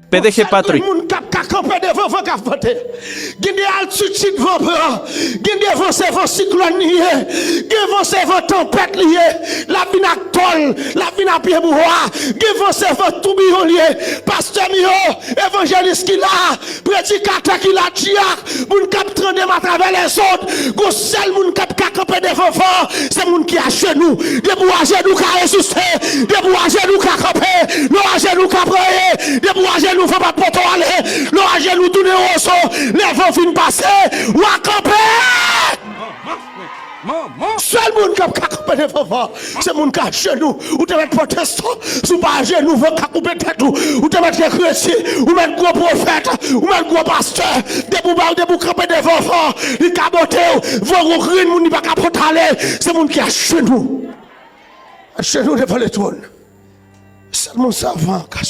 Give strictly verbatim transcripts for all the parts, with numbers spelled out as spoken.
P D G Patrick. Moun k ap ka kanpe devan van k ap vante. Gen de altitid van pran. Gen de van se van siklòn li ye. Gen van se van tanpèt li ye. L ap vin ak tòl. L ap vin ak pye bwa. Gen van se van toubiyon li ye. Pastè m yo, evanjelis ki la, predikatè ki la, dyak, moun k ap tande m atravè lèzòd, gon sèl moun k ap ka kanpe devan van, se moun ki ajenou. Depi w ajenou, w ka reziste. Depi w ajenou, w ka kanpe. Lè w ajenou, w ka preye. Depi w ajenou, van p ap pote w ale. Lè w ajenou, tounen wozo. Lè van fin pase, w a kanpe. Sèl moun k ap ka kanpe devan van, se moun k ajenou. Ou te mèt pwotestan, si w pa ajenou, van ka koupe tèt ou. Ou te mèt gen kredi, ou mèt gwo pwofèt, ou mèt gwo pastè. Depi w pa, depi w kanpe devan van, li ka bote w. Van gwo grenn moun, li pa ka pote ale. Se moun ki ajenou. Ajenou devan letwòn. Sèl moun sa van ka,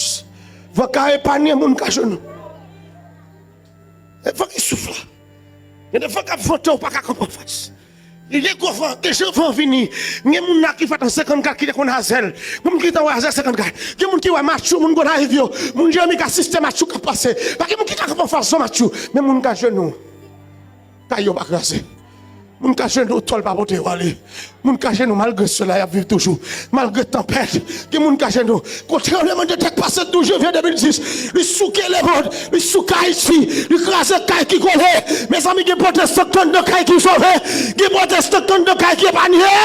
van ka epanye moun k ajenou. E van ki souf la. Gen de van k ap vante, ou pa ka kanpe anfas. Li gen gwo van, gen jan van vini. Gen moun la ki fèt an senkannkat ki te konn Azèl. Gen moun ki te wè Azèl senkannkat. Gen moun ki wè Matjou, moun Gonayiv yo. Moun Jeremi ka asiste Matjou k ap pase. Pa gen moun ki ka kanpe anfas zon Matjou. Men moun k ajenou, kay yo pa kraze. Moun k ajenou, tòl pa pote yo ale. Moun k ajenou, malgre solèy ap viv toujou. Malgre tanpèt, gen moun k ajenou. Kote yo, tranblemanntè k pase douz janvye de mil dis, li souke lemonn, li souke Ayiti, li kraze kay ki kole. Mezanmi, gen pwotestan k anndan kay ki sove. Gen pwotestan k anndan kay ki epanye.